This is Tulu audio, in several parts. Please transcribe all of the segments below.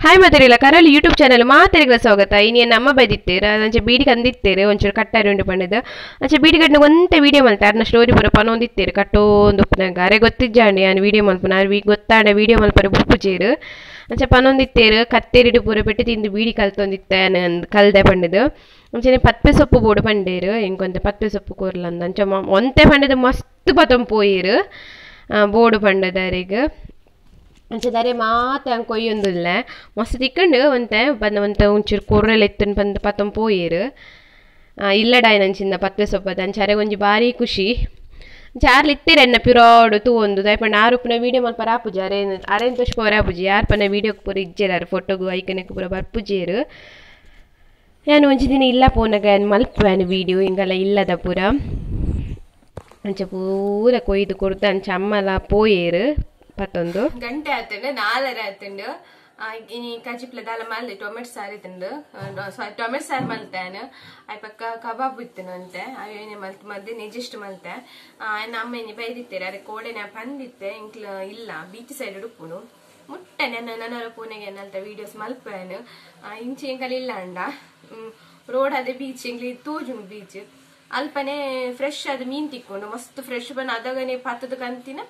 ಹಾಯ್ ಮಾತಾಡಿಲ್ಲ ಕರಾವಳಿ ಯೂಟ್ಯೂಬ್ ಚಾನಲ್ ಮಾತಾಡಿಗಳ ಸ್ವಾಗತ. ಇನಿ ನಮ್ಮ ಬೈದಿತ್ತೇರು ಅಂಚೆ ಬೀಡಿ ಕಂದಿತ್ತೇರು ಒಂಚೂರು ಕಟ್ಟಾರಿ ಉಂಡು ಪಂಡದು ಅಂಚೆ ಬೀಡಿ ಕಟ್ಟಿನ ಒಂತೆ ವೀಡಿಯೋ ಮಲ್ತೆ ಅರ್ನ ಸ್ಟೋರಿ ಪೂರ ಪನೊಂದಿತ್ತೇರು ಕಟ್ಟೋಂದು ಉಪ್ಪುನಗ ಅರೆ ಗೊತ್ತಿಜ್ಜಾಂಡಿ ನಾನು ವೀಡಿಯೋ ಮಲ್ಪುನ ಅರೆ ಗೊತ್ತಾಂಡ ವೀಡಿಯೋ ಮಲ್ಪರೆ ಬುಪ್ಪುಜೇರು ಅಂಚೆ ಪನೊಂದಿತ್ತೇರು ಕತ್ತೇರಿಡು ಪೂರ ಪೆಟ್ಟು ತಿಂದು ಬೀಡಿ ಕಲ್ತೊಂದಿತ್ತೆ ಕಲ್ದೆ ಪಂಡದು ಅಂಚನೆ ಪತ್ಪೆ ಸೊಪ್ಪು ಬೋಡು ಪಂಡೇರು ಇಂಕೊಂತೆ ಪತ್ಪೆ ಸೊಪ್ಪು ಕೋರ್ಲಂದ ಅಂಚೆ ಒಂತೆ ಪಂಡದು ಮಸ್ತ್ ಪತೊಂದು ಪೋಯಿರು ಬೋಡು ಪಂಡದ ಅರೆಗ್ ಅಂಚೆ ದಾರೆ ಮಾತ ಕೊಯ್ಯೊಂದುಲ್ಲ ಮಸ್ತ್ ತಿಕ್ಕಂಡು ಒಂತೆ ಬಂದ ಒಂತೆ ಒಂಚೂರು ಕೊರ್ರೆಲ್ ಎತ್ತುನ್ ಪಂದ್ ಪತ್ತೊಂದು ಪೋಯೆರು ಇಲ್ಲಡಾಯ್ನ ಅಂಚಿಂದ ಪತ್ಪೆ ಸೊಪ್ಪದ ಅಂಚೆ ಅರೆಗ್ ಒಂಜಿ ಬಾರಿ ಖುಷಿ ಅಂಚೆ ಆರ್ಲ ಇತ್ತೆರ್ ಎನ್ನ ಪಿರೋಡು ತೂವೊಂದು ದಾಯೆ ಪಂಡ ಆರ್ ಉಪ್ಪುನ ವೀಡಿಯೋ ಮಲ್ಪರೆ ಆಪುಜಿ ಅರೆ ಅರೆನ್ ತೋಜ್ ಪೋರೆ ಆಪುಜಿ ಯಾರ್ ಪಂಡ ವೀಡಿಯೋಗ್ ಪೂರ ಇಜ್ಜೆರ್ ಆರ್ ಫೋಟೋಗು ಐಕನೆಕ್ ಪೂರ ಬರ್ಪುಜೆರ್ ಯಾನ್ ಒಂಜಿ ದಿನ ಇಲ್ಲ ಪೋನಗ ಯಾನ್ ಮಲ್ಪುವೆ ವೀಡಿಯೋ ಇಂಗಲ ಇಲ್ಲದ ಪೂರ ಅಂಚೆ ಪೂರ ಕೊಯ್ದು ಕೊರ್ದು ಅಂಚೆ ಅಮ್ಮಲ ಪೋಯೆರ್ ಪತ್ತೊಂದು ಗಂಟೆ ಆತಂಡು 4:30 ಆತಂಡು ಇನಿ ಕಜಿಪ್ಲ ದಾಲ ಮಲ್ದೆ ಟೊಮೆಟೊ ಸಾರು ಇತ್ತಂಡು ಸಾರಿ ಟೊಮೆಟೊ ಸಾರು ಮಲ್ತಾನು ಆಯ್ ಪಕ್ಕ ಕಬಾಬ್ ಇತ್ತನು ಅಂತೆ ಅವೇನೆ ಮಲ್ತ್ ಮಲ್ದೆ ನಿಜೆಷ್ಟು ಮಲ್ತೆ ಅಮ್ಮ ಇನಿ ಬೈದಿತ್ತೇರು ಅರೆ ಕೋಡೆನೆ ಪಂದಿತ್ತೆ ಇಂಕ್ಲ ಇಲ್ಲ ಬೀಚ್ ಸೈಡ್ ಉಡುಪುನು ಮುಟ್ಟೆ ನನ್ನ ನನ್ನವರ ಪೂನೆಗೆ ಏನಲ್ತ ವೀಡಿಯೋಸ್ ಮಲ್ಪೇನು ಇಂಚೆ ಎಂಕಲ್ ಇಲ್ಲ ಅಂಡ ರೋಡ್ ಅದೇ ಬೀಚ್ ಎಂಗ್ಲಿ ತೋಜುಂಡು ಬೀಚ್ ಅಲ್ಪನೆ ಫ್ರೆಶ್ ಅದು ಮೀನ್ ತಿಕ್ಕೊಂಡು ಮಸ್ತ್ ಫ್ರೆಶ್ ಬನ್ನ ಅದಗನೆ ಪತ್ತದ ಕಂತಿನ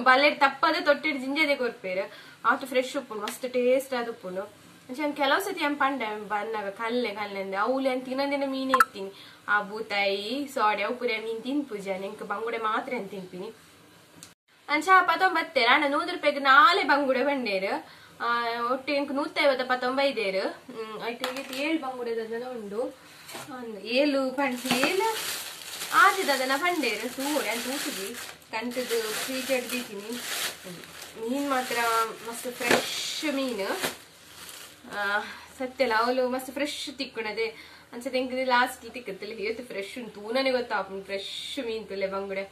ಬಲ್ಲೆಡ್ ತಪ್ಪದೆ ತೊಟ್ಟಿಡ್ ಜಿಂಜದೆ ಕೊರ್ಪೇರು ಆತು ಫ್ರೆಶ್ ಉಪ್ಪುಂಡು ಮಸ್ತ್ ಟೇಸ್ಟ್ ಆದ್ ಉಪ್ಪುಂಡು ಅಂಚೆ ಕೆಲವು ಸತಿ ಏನ್ ಪಂಡೆ ಬನ್ನಾಗ ಕಲ್ಲೆ ಕಲ್ಲೆ ಅಂದೆ ಅವ್ಲೆ ಅಂತ ತಿನ್ನಂದಿನ ಮೀನೇ ಇತ್ತೀನಿ ಆ ಬೂತಾಯಿ ಸಾಡಿ ಅವು ಪೂರ ಮೀನ್ ತಿನ್ಪುಜಿ ಎಂಕ್ ಬಂಗುಡೆ ಮಾತ್ರ ಅಂತ ತಿನ್ಪಿನಿ ಅಂಚೆ ಆ ಪತ್ತೊಂಬತ್ತೇರು ಅಣ್ಣ 100 ರೂಪಾಯಿಗೆ 4 ಬಂಗುಡೆ ಬಂಡೇರು ಒಟ್ಟು ಎಂಕ್ 150 ಪತ್ತೊಂಬೈದೇರು ಐತೆ 7 ಬಂಗುಡೆ ದದನ ಉಂಡು 7 ಪಂಡ್ 7 ಆಜಿದದನ ಪಂಡೇರು ತೂಡೆ ಅಂತ ಊಟಿಗೆ ಕಂಟದ್ದು ಫ್ರೀಜ್ ಹಿಡ್ದಿದ್ದೀನಿ ಮೀನು ಮಾತ್ರ ಮಸ್ತ್ ಫ್ರೆಶ್ ಮೀನು ಸತ್ಯಲ್ಲ ಅವಳು ಮಸ್ತ್ ಫ್ರೆಶ್ ತಿಕ್ಕೊಣದೆ ಅನ್ಸತ್ತೆ ಎಂಕ್ ಲಾಸ್ಟ್ ತಿಕ್ಕತ್ತಲ್ಲ ಏತು ಫ್ರೆಶ್ ಉಂಟು ನನಗೆ ಗೊತ್ತಾಪುಂಡು ಫ್ರೆಶ್ ಮೀನು ತುಲೆ ಬಂಗುಡೆ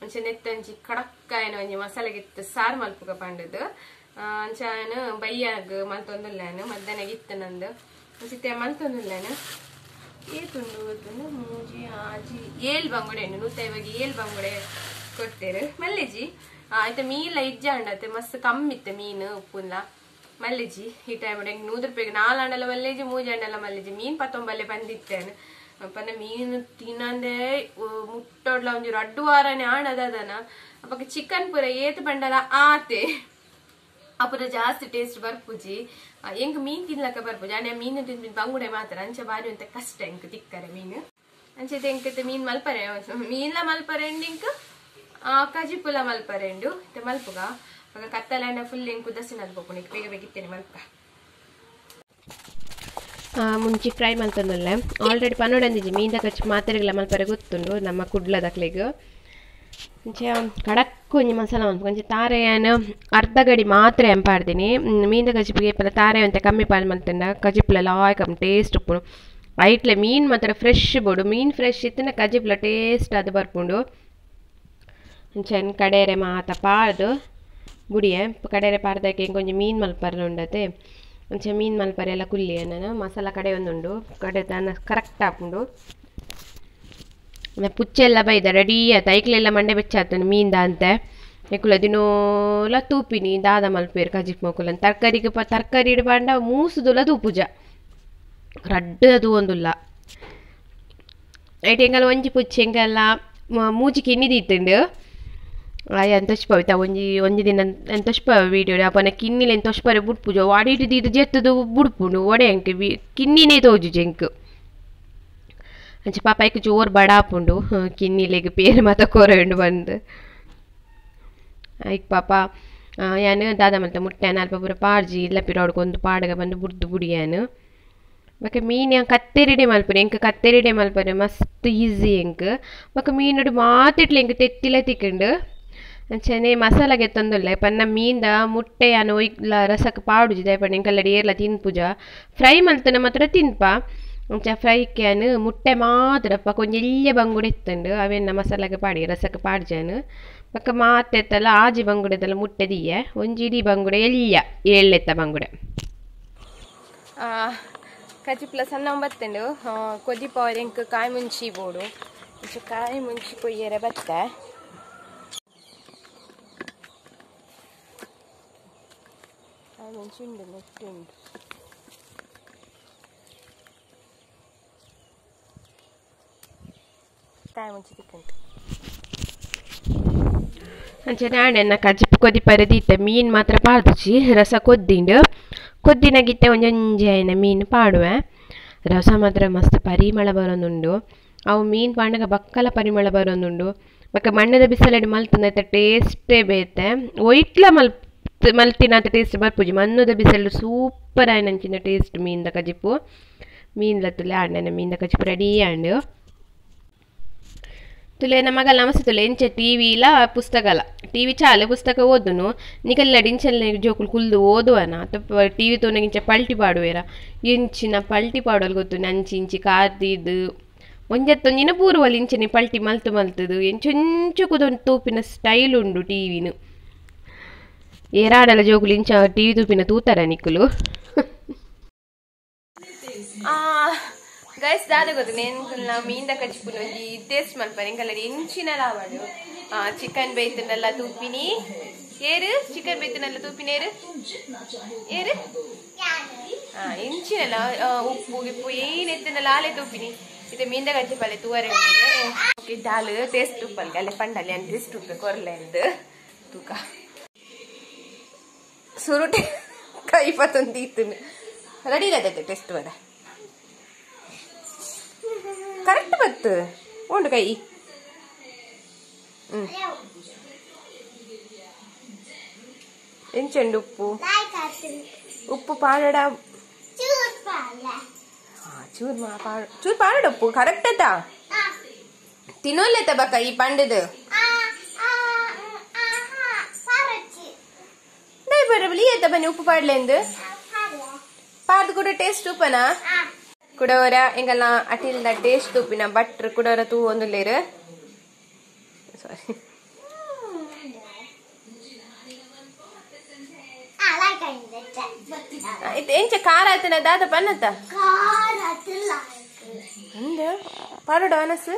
ಅಂಚೆ ನೆತ್ತಂಚಿ ಕಡಕ್ಕಾಯನ ಒಂಜಿ ಮಸಾಲೆಗಿತ್ತು ಸಾರು ಮಲ್ಪುಗ ಪಂಡದು ಅಂಚೆ ಬೈಯಾಗ ಮಲ್ತೊಂದುಲ್ಲಾನು ಮಧ್ಯಾಹ್ನ ಇತ್ತು ನಂದು ಅಂಚಿತ್ತೆ ಮಲ್ತೊಂದುಲ್ಲಾನು ಏತುಂಡು ಗೊತ್ತುಂಡು ಮೂಜಿ ಆಜಿ 7 ಬಂಗುಡೆ ಉಂಡು 150 7 ಬಂಗುಡೆ ಕೊಡ್ತೇರು ಮಲ್ಲೆಜಿ ಆಯ್ತು ಮೀನ್ಲ ಇಜ್ಜ ಅಂಡತ್ತೆ ಮಸ್ತ್ ಕಮ್ಮಿ ಇತ್ತು ಮೀನು ಉಪ್ಪುನ್ಲ ಮಲ್ಲೆಜಿ ಈ ಟೈಮ್ 100 ರೂಪಾಯಿಗೆ 4 ಅಂಡಲ ಮಲ್ಲೆಜಿ 3 ಅಂಡಲ ಮಲ್ಲೆಜಿ ಮೀನ್ ಪತ್ತೊಂಬಲ್ಲೆ ಬಂದಿತ್ತೇನೆ ಪಂಡ ಮೀನು ತಿನ್ನಂದೆ ಮುಟ್ಟೊಡ್ಲ ಒಂಜಿ ರಡ್ಡು ವಾರನೆ ಆಣದದನ ಅಪಗ ಚಿಕನ್ ಪೂರ ಏತು ಬಂಡಲ ಆತೆ ಅಪುರ ಜಾಸ್ತಿ ಟೇಸ್ಟ್ ಬರ್ಪುಜಿ ಎಂಕ್ ಮೀನ್ ತಿನ್ಲಕ್ಕ ಬರ್ಪುಜಿ ಅಣ್ಣ ಮೀನು ತಿನ್ಪಿನ ಬಂಗುಡೆ ಮಾತ್ರ ಅಂಚೆ ಬಾರಿ ಅಂತ ಕಷ್ಟ ಎಂಕ್ ತಿಕ್ಕರೆ ಮೀನು ಅಂಚೆ ಎಂಕ್ ಮೀನ್ ಮಲ್ಪರೆ ಮೀನ್ಲ ಮಲ್ಪರೆ ಇಂಕ್ ಕಜಿಪುಲ ಮಲ್ಪರೆಂಡು ಇತ್ತೆ ಮಲ್ಪುಗ ಅವಾಗ ಕತ್ತಲಣ್ಣ ಫುಲ್ ಎಂಕು ದಸಿನ ಪೋಪುಂಡು ಬೇಗ ಬೇಗ ಇತ್ತೇನೆ ಮಲ್ಪುಗ ಮುಂಚಿ ಫ್ರೈ ಮಲ್ತೊಂದುಲ್ಲೆ ಆಲ್ರೆಡಿ ಪನೊಡಂದಿಜ್ಜಿ ಮೀನ್ದ ಕಚ್ಚಿ ಮಾತೆರೆಗ್ಲ ಮಲ್ಪರೆ ಗೊತ್ತುಂಡು ನಮ್ಮ ಕುಡ್ಲದಕ್ಲೆಗ್ ಅಂಚೆ ಕಡಕ್ ಒಂಜಿ ಮಸಾಲ ಮಲ್ಪುಗ ಅಂಚೆ ತಾರೆ ಯಾನ್ ಅರ್ಧ ಗಡಿ ಮಾತ್ರ ಏನ್ ಪಾಡ್ದಿನಿ ಮೀನ್ದ ಕಜಿಪುಗೆ ಏಪಲ ತಾರೆ ಒಂತೆ ಕಮ್ಮಿ ಪಾಡ್ ಮಲ್ತುಂಡ ಕಜಿಪುಲ ಲಾಯ್ಕ್ ಟೇಸ್ಟ್ ಉಪ್ಪುಂಡು ಐಟ್ಲೆ ಮೀನ್ ಮಾತ್ರ ಫ್ರೆಶ್ ಬೋಡು ಮೀನ್ ಫ್ರೆಶ್ ಇತ್ತಿನ ಕಜಿಪುಲ ಟೇಸ್ಟ್ ಅದು ಬರ್ಪುಂಡು ಅಂಚೆ ಕಡೇರೆ ಮಾತ ಪಾಡ್ದು ಬುಡಿಯೆ ಕಡೇರೆ ಪಾಡ್ದಾಕೆ ಒಂಜಿ ಮೀನ್ ಮಲ್ಪರೆ ಉಂಡತೆ ಅಂಚೆ ಮೀನ್ ಮಲ್ಪರೆ ಎಲ್ಲ ಕುಲ್ಲಿ ನಾನು ಮಸಾಲ ಕಡೆ ಒಂದುಂಡು ಕಡೆ ಕರೆಕ್ಟ್ ಆಪುಂಡು ಪುಚ್ಚೆಲ್ಲ ಬೈದ ರೆಡಿ ಆತ ಐಕ್ಲೆಲ್ಲ ಮಂಡೆ ಬೆಚ್ಚಾತನು ಮೀನ್ದ ಅಂತೆ ಎಕ್ಕುಲ ದಿನೋಲ ತೂಪಿನಿ ದಾದ ಮಲ್ಪೇರು ಕಜಿಪ್ ಮೊಕುಲನ್ ತರಕಾರಿಗೆ ತರಕಾರಿ ಇಡಬಾಂಡ ಮೂಸುದುಲ ತೂಪುಜ ರಡ್ಡು ಅದು ಒಂದುಲ್ಲ ಐಟ್ ಎಂಗಲ ಒಂಜಿ ಪುಚ್ಚೆ ಎಂಗೆಲ್ಲ ಮೂಜಿ ಕಿನ್ನಿ ದೀತುಂಡು ಆಯ್ ಎಂತೊಚ್ಪವಿತ ಒಂಜಿ ಒಂಜಿ ದಿನ ಎಂತೊಚ್ಪ ವೀಡಿಯೋ ಅಪನ ಕಿನ್ನಿಲ ಎಂತೊಚ್ಪರೆ ಬುಡ್ಪುಜ ವಾಡಿಟ್ಟು ದೀದು ಜೆತ್ತದು ಬುಡ್ಪುಂಡು ಒಡೆ ಎಂಕ್ ಕಿನ್ನಿನೇ ತೋಜುಜಿ ಎಂಕ್ ಅಂಚೆ ಪಾಪ ಐಕ್ ಜೋರು ಬಡ ಆಪುಂಡು ಕಿನ್ನಿಲೆಗ್ ಪೇರು ಮಾತ ಕೊರೊಂಡು ಬಂದು ಐಕ್ ಪಾಪ ಯಾನ್ ದಾದ ಮಲ್ತೆ ಮುಟ್ಟೆ ಅಲ್ಪ ಪೂರ ಪಾಡ್ಜಿ ಇಲ್ಲ ಪಿರೋಡ್ಗೊಂದು ಪಾಡಗ ಬಂದು ಬುಡ್ದು ಬುಡಿಯಾನು ಬೊಕ ಮೀನ್ ಯಾನ್ ಕತ್ತೆರಿಡೆ ಮಲ್ಪುನೆ ಎಂಕ್ ಕತ್ತೆರಿಡೆ ಮಲ್ಪರೆ ಮಸ್ತ್ ಈಸಿ ಎಂಕ್ ಬೊಕ ಮೀನುಡು ಮಾತಿಟ್ಲ ಎಂಕ್ ತೆತ್ತಿಲ ತಿಕ್ಕುಂಡು ಅಂಚನೆ ಮಸಾಲೆಗೆ ಎತ್ತೊಂದುಲ್ಲೆ ಪನ್ನ ಮೀನ್ದ ಮುಟ್ಟೆ ಯಾನ್ ಒಯ್ಲ ರಸಕ್ ಪಾಡುಜಿ ದಾಯೆ ಪಂಡ ಎಂಕಲ್ಲಡ್ ಏರ್ಲ ತಿನ್ಪುಜ ಫ್ರೈ ಮಲ್ತುಂಡ ಮಾತ್ರ ತಿನ್ಪ ಅಂಚ ಫ್ರೈ ಯಾನ್ ಮುಟ್ಟೆ ಮಾತ್ರ ಪಕ್ಕ ಒಂಜಿ ಎಲ್ಯ ಬಂಗುಡೆ ಇತ್ತುಂಡು ಅವೆನ್ನ ಮಸಾಲೆಗೆ ಪಾಡಿ ರಸಕ್ಕೆ ಪಾಡ್ಜಾನು ಪಕ್ಕ ಮಾತೆತ್ತಲ ಆಜಿ ಬಂಗುಡೆದಲ್ಲ ಮುಟ್ಟೆ ದೀಯೆ ಒಂಜಿ ಇಡೀ ಬಂಗುಡೆ ಎಲ್ಯ ಏಳೆತ್ತ ಬಂಗುಡೆ ಕಜಿಪ್ಲ ಸಣ್ಣ ಬತ್ತುಂಡು ಕೊದಿಪ ಎಂಕ್ ಕಾಯಿ ಮುಂಚಿ ಬೋಡು ಅಂಚೆ ಕಾಯಿ ಮುಂಚಿ ಕೊಯ್ಯರೆ ಬತ್ತೆ ಮಂಚಿ ಉಂಡು ನೆಟ್ಟು ಉಂಡು ಕಾಯಿ ಮುಂಚೆ ತಿಕ್ಕಂಟು ಅಂಚನೆ ಆಣೆನ್ನ ಕಜಿಪು ಕೊದಿ ಪರದೀತೆ ಮೀನು ಮಾತ್ರ ಪಾಡ್ದುಚಿ ರಸ ಕೊದ್ದಿಂಡು ಕೊದ್ದಿನಗಿತ್ತೆ ಒಂಜೊಂಜಿ ಆಯ್ನ ಮೀನು ಪಾಡುವೆ ರಸ ಮಾತ್ರ ಮಸ್ತ್ ಪರಿಮಳ ಬರೋದುಂಡು ಅವು ಮೀನು ಪಾಂಡಗ ಬಕ್ಕಲ ಪರಿಮಳ ಬರೋದುಂಡು ಬೊಕ್ಕ ಮಣ್ಣದ ಬಿಸಲೆಡ್ ಮಲ್ತುಂಡ ಟೇಸ್ಟೇ ಬೇತೆ ಒಯ್ಟ್ಲ ಮಲ್ತಿನಾತ ಟೇಸ್ಟ್ ಬರ್ಪುಜಿ ಮಣ್ಣದ ಬಿಸಲು ಸೂಪರ್ ಆಯ್ನಂಚಿನ ಟೇಸ್ಟ್ ಮೀನ್ದ ಕಜಿಪು ಮೀನ್ಲ ತುಲೆ ಆಂಡನೆ ಮೀನ್ದ ಕಜಿಪು ರೆಡಿ ಆಂಡು ತುಲೆ ನಮಗಲ್ಲ ನಮಸ್ತೆ ತುಲೆ ಎಂಚ ಟಿ ವಿಲ ಪುಸ್ತಕಲ ಟಿ ವಿ ಚಾಲೆ ಪುಸ್ತಕ ಓದುನು ನಿಕಲ್ಲ ಡಿಂಚಲ್ನೆ ಜೋಕುಲು ಕುಲ್ದು ಓದುವನ ಅಥವಾ ಟಿ ವಿ ತೋನಗಿಂಚ ಪಲ್ಟಿ ಪಾಡುವೆರ ಎಂಚಿನ ಪಲ್ಟಿ ಪಾಡೋಲ್ ಗೊತ್ತು ನಂಚಿ ಇಂಚಿ ಕಾರ್ದಿದ್ದು ಒಂಜತ್ತೊಂಜಿನ ಪೂರ್ವಲ್ ಇಂಚನೆ ಪಲ್ಟಿ ಮಲ್ತು ಮಲ್ತದು ಎಂಚೊಂಚು ಕುದೊಂದು ತೂಪಿನ ಸ್ಟೈಲ್ ಉಂಡು ಟಿ ವಿನು ಏರಾಡಲ ಜೋಕುಲು ಇಂಚ ಟಿ ವಿ ತೂಪಿನ ತೂತಾರ ನಿಕ್ಕುಲು ಗೈಸ್ ದಾದ ಗೊತ್ತು ನೇನ್ಕಲ್ನ ಮೀನ್ದ ಕಜಿಪುನ ಒಂಜಿ ಟೇಸ್ಟ್ ಮಲ್ಪನೆ ಎಂಕಲ್ಲ ಎಂಚಿನ ಲಾವಡು ಚಿಕನ್ ಬೇಯ್ತನಲ್ಲ ತೂಪಿನಿ ಏರು ಚಿಕನ್ ಬೇಯ್ತನಲ್ಲ ತೂಪಿನಿ ಏರು ಏರು ಎಂಚಿನಲ್ಲ ಉಪ್ಪು ಗಿಪ್ಪು ಏನು ಎತ್ತನಲ್ಲ ಆಲೆ ತೂಪಿನಿ ಇದು ಮೀನ್ದ ಕಜಿಪಲ್ಲೆ ತೂವರೆ ಓಕೆ ದಾಲ್ ಟೇಸ್ಟ್ ಉಪ್ಪಲ್ಗೆ ಅಲ್ಲೇ ಪಂಡಲ್ಲಿ ಅಂತ ಟೇಸ್ಟ್ ಉಪ್ಪೆ ಕೊರ್ಲೆ ಎಂದು ತೂಕ ಸುರುಟೆ ಕೈ ಪತ್ತೊಂದು ಇತ್ತು ರೆಡಿ ಇಲ್ಲ ಟೇಸ್ಟ್ ಬರ ಕರೆಕ್ಟ್ ಬತ್ತು ಉಂಡು ಕೈ ಎಂಚುಂಡು ಉಪ್ಪು ಉಪ್ಪು ಪಾಡಡ ಚೂರ್ ಚೂರ್ ಪಾಡಡ ಉಪ್ಪು ಕರೆಕ್ಟ್ ಅತ್ತ ತಿನ್ನೋಲ್ಲೆತ್ತ ಬಕ್ಕ ಈ ಪಂಡದು ಬರಬಲಿ ಎತ್ತ ಬನ್ನಿ ಉಪ್ಪು ಪಾಡ್ಲೆಂದು ಪಾಡ್ದು ಕೂಡ ಟೇಸ್ಟ್ ಉಪ್ಪನಾ ಕುಡವರ ಎಂಗಲ್ಲ ಅಟಿಲ್ದ ಟೇಸ್ಟ್ ತೂಪಿನ ಬಟ್ರ್ ಕುಡವರ ತೂ ಒಂದು ಲೇರು ಸಾರಿ ಎಂಚ ಖಾರ ಆತನ ದಾದ ಪನ್ನತ್ತ ಅಂದ ಪಾಡೋಡ ಅನಸು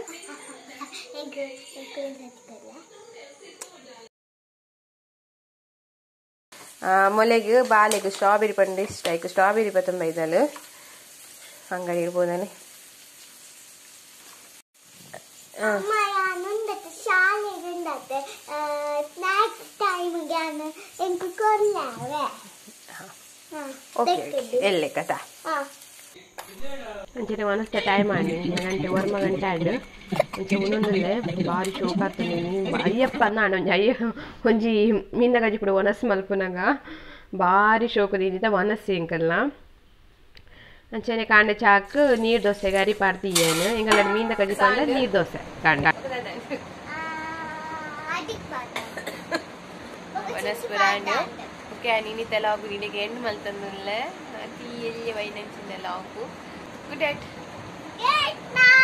ಮೊಲೆಗೆ ಬಾಲೆಗೆ ಸ್ಟ್ರಾಬೆರಿ ಪಂಡ ಇಷ್ಟ ಆಯ್ತು ಸ್ಟ್ರಾಬೆರಿ ಪತ್ತೊಂಬ ಇದ್ದಲು ಅಂಗಡಿ ಇರ್ಬೋದಾನೆ ಎಲ್ಲೆ ಕಥಾ ಅಂಚನೆ ಒನಸ್ತ ಟೈಮ್ ಆಂಡ್ ಗಂಟೆ ಒರ್ಮ ಗಂಟೆ ಆಂಡ್ ಅಂಚೆ ಉನ್ನೊಂದುಲ್ಲೆ ಬಾರಿ ಶೋಕ್ ಆತುಂಡು ಅಯ್ಯಪ್ಪ ನಾನ್ ಒಂಜಿ ಅಯ್ಯ ಒಂಜಿ ಮೀನ್ದ ಕಜಿಪುಡು ಒನಸ್ ಮಲ್ಪುನಗ ಬಾರಿ ಶೋಕು ದೀದಿತ ಒನಸ್ ಎಂಕಲ್ನ ಅಂಚನೆ ಕಾಂಡೆ ಚಾಕ್ ನೀರು ದೋಸೆ ಗರಿ ಪಾಡ್ದಿಯೇನು ಎಂಗಲ್ಲ ಮೀನ್ದ ಕಜಿಪು ಅಂದ್ರೆ ನೀರು ದೋಸೆ ಕಾಂಡ ಓಕೆ ನೀನಿತ ಲಾಗು ನಿನಗೆ ಎಂಡ್ ಮಲ್ತಂದುಲ್ಲೆ ಅತಿ ಎಲ್ಲಿ ವೈನಂಚಿನ ಲಾಗು. Good night. Good night.